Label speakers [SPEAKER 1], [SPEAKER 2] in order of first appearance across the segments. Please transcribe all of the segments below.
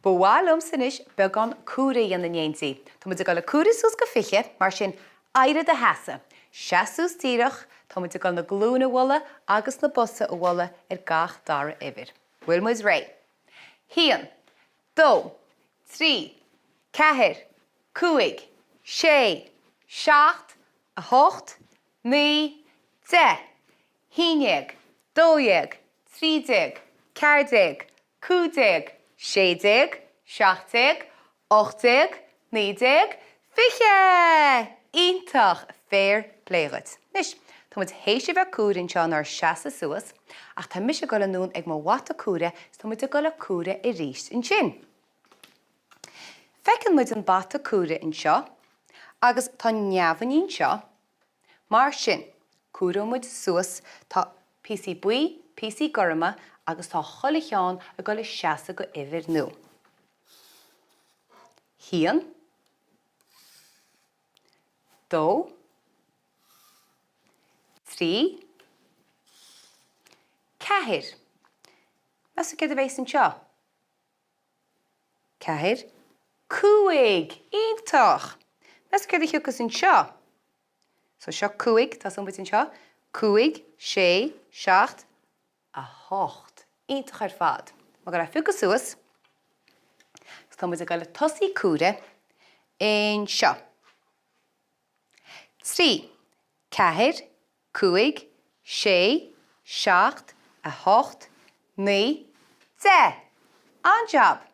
[SPEAKER 1] Ba mhaith liomsa anois beagán comhaireamh a dhéanamh in éindí. Tá muid ag dul ag comhaireamh suas go 20, mar sin éirigh i do sheasamh. Seas suas díreach, tá muid ag dul na glúine a bhualadh agus na bosa a bhualadh ar gach dara uimhir. Bhfuil muid réidh? Haon, dó, trí, ceathair, cúig, sé, seacht, a hocht, naoi, deich, 11, 12, 13, 14, 15, 16, 17, 18, 19, 20! Iontach! Fair play dhuit. Anois, tá muid théis a bheith ag comhaireamh anseo inár seasamh suas, ach tá mise ag dul anonn ag mo bhata comhairimh is tá muid ag dul ag comhaireamh arís ansin. Feiceann muid an bata comhairimh anseo agus tá neamhní anseo. Mar sin, comhaireoidh muid suas, tá píosaí buí, píosaí gorma agus tá chuile cheann ag dul ag seasamh go uimhir nua. Haon, dó, trí, ceathair. Meas tú céard a bheas anseo? Ceathair, cúig! Iontach! Meas tú céard a thiocfas anseo? So seo cúig, tosóidh muid anseo, cúig, sé, seacht, a hocht. Iontach ar fad. Má go raibh piocadh suas, agus tá muid ag dul ag tosaí ag comhaireamh anseo. Trí, ceathair, cúig, sé, seacht, a hocht, naoi, deich! An-jab!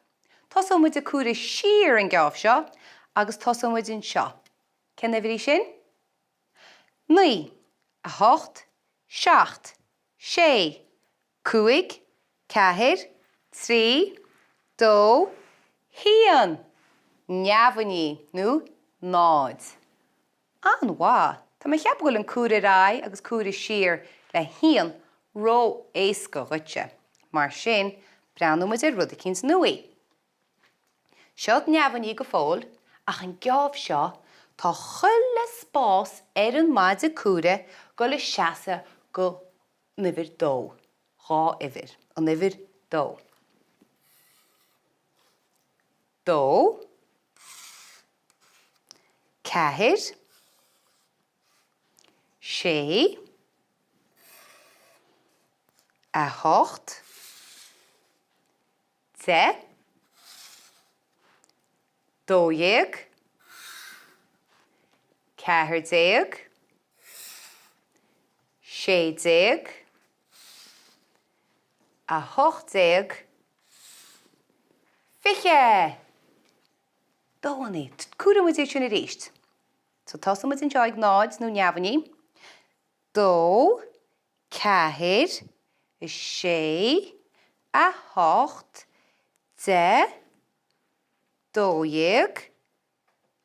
[SPEAKER 1] Tosóidh muid ag comhaireamh siar an geábh seo agus tosóidh muid anseo. Cén uimhir í sin? 9, 8, 7, 6, 5, 4, 3, 2, 1. Neamhní nó 0. An-mhaith! Tá mé ag ceapadh go bhfuil an comhaireamh ar aghaidh agus comhaireamh siar le haon ró-éasca dhuitse. Mar sin, breathnóidh muid ar rud eicínt nua. Seod neamhní go fóill, ach an geábh seo tá chuile spás ar an maide comhairimh dul ag seasamh go n-uimhir dó, dhá uimhir, an uimhir dó. Dó. Ceathair. Sé. A hocht. 10, 12, 14, 16, 18, 20! Dónnaí. Comhaireoidh muid iad sin arís. So tosóidh muid anseo ag 0 nó neamhní. 2, 4, 6, 8, 10, 12,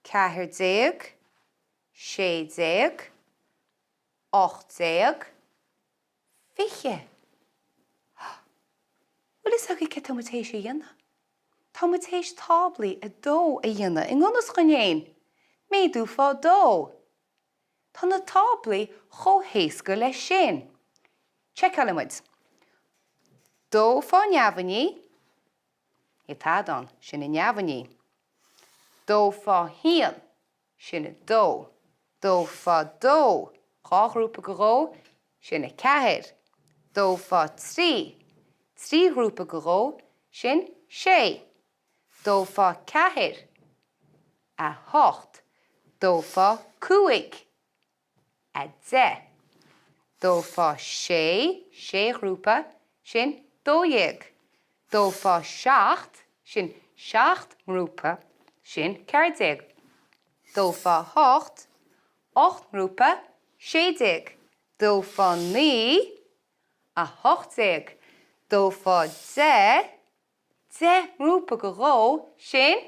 [SPEAKER 1] 14, 16, 18, 20. Bhfuil fhios agaibh céard tá muid théis a dhéanamh? Tá muid théis táblaí 2 a dhéanamh i ngan fhios dhúinn fhéin. Méadú fá dó. Tá na táblaí chomh héasca leis sin. Seiceálfaidh muid. Dó fá neamhní, níl tada ann, sin a neamhní. Dó fá haon, sin a dó. Dó fá dó, dhá ghrúpa go dhó, sin a ceathair. Dó fá trí, trí ghrúpa go dhó, sin sé. Dó fá ceathair, a hocht. Dó fá cúig, a deich. Dó fá sé, sé ghrúpa, sin dó dhéag. Dó fá seacht, sin seacht ngrúpa, sin ceathair déag. Dó fá hocht, ocht ngrúpa, sé déag. Dó fá naoi, a hocht déag. Dó fá deich, 10 ngrúpa go dhó, sin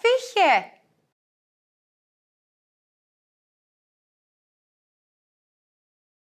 [SPEAKER 1] 20!